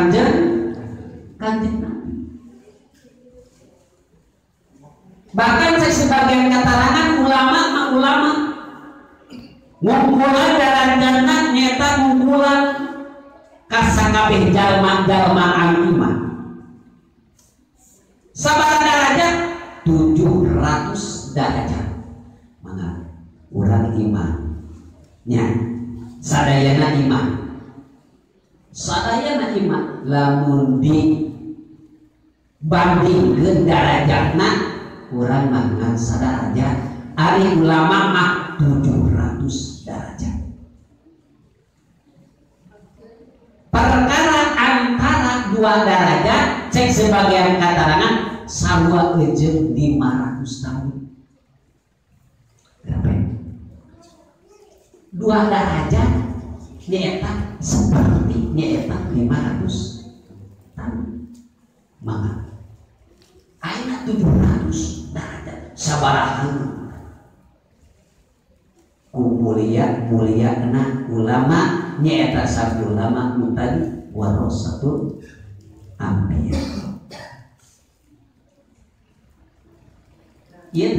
Kanjeng Kanjeng Nabi. Bahkan sebagian keterangan ulama ulama ngungkulan darajatna nyata ngungkulan kasakabeh jalma-jalma anu iman. Sabaraha darajat? 700 darajat. Mangga urang iman nya sadayana iman. Sadayana iman lamun dibandingkeun darajatna urang mah ngan sadarajat, ari ulama mah 700 darajat. Perkara antara dua darajat cek sebagian keterangan sarua jeung 500 tahun. Berapa? Dua darajat nyaeta seperti nyaeta 500 tahun. Maka ayeuna 700 darajat sabaraha ku mulia mulia na ulama nyaeta sabda ulama nu tadi warasatul anbiya. Ieu